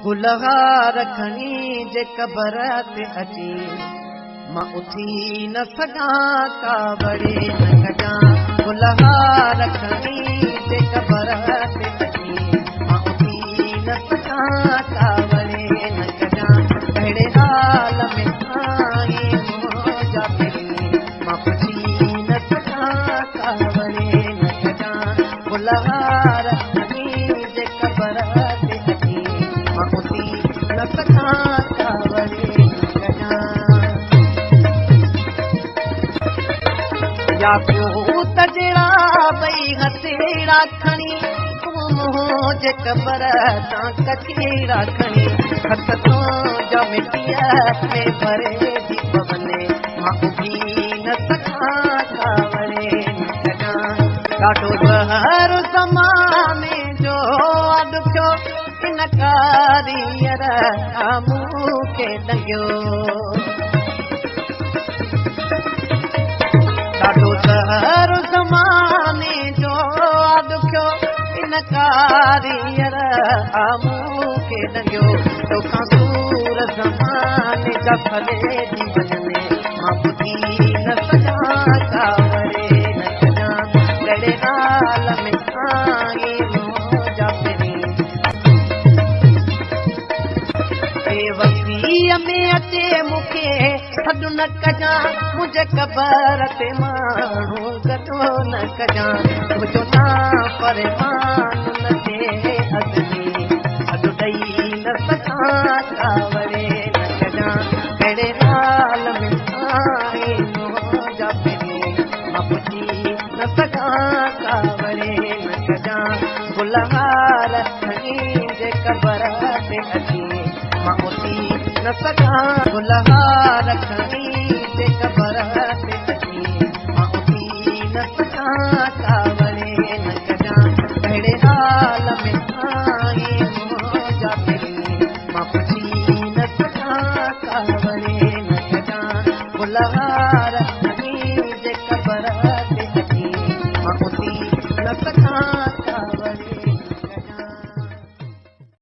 گلهار کڻي جي قبر تي اچي، مان اٿي نه سگهان ڪاوڙي نه ڪجان. گلهار کڻي جي قبر تي اچي، مان اٿي نه سگهان ڪاوڙي نه ڪجان. ڪهڙي حال ۾ آهين منهنجا پرين، مان پڇي نه سگهان ڪاوڙي نه ڪجان. گلهار کڻي جي قبر تي اچي، مان اٿي نه سگهان ڪاوڙي نه ڪجان. ياقوت جهڙا ٻئي هٿيڙا کڻي، تون منهنجي قبر تان ڪچيڙا کڻي، هٿ تنهنجا مٽيء ۾ ڀري جي پوني، مان اڀي نه سگهان ڪاوڙي نه ڪجان. ڏاڍو زهر زماني جو آ ڏکيو، ان ڪاريئر آ مون کي ڏنگيو. ڏاڍو زهر زماني جو آ ڏکيو، ان ڪاريئر آ مون کي ڏنگيو. توکان سور زماني جا ڦلي ٿي وڃن، مان ٻڌي نه سگهان ڪاوڙي نه ڪجان. ڪهڙي حال ۾ آهين منهنجا پرين. بيوسيء ۾ اچي مون کي سڏ نه ڪجان، منهنجي قبر تي ماڻهو گڏو نه ڪجان. منهنجو نانءُ پرمان نه ٿئي ازلي، سڏ ڏئي نه سگهان ڪاوڙي نه ڪجان. ڪهڙي حال ۾ آهين منهنجا پرين، مان پڇي نه سگهان ڪاوڙي نه ڪجان. گلهار کڻي جي قبر تي اچي، مان اٿي نه سگهان. گلهار کڻي جي قبر تي اچي، مان اٿي نه سگهان ڪاوڙي نه ڪجان. ڪهڙي حال ۾ آهين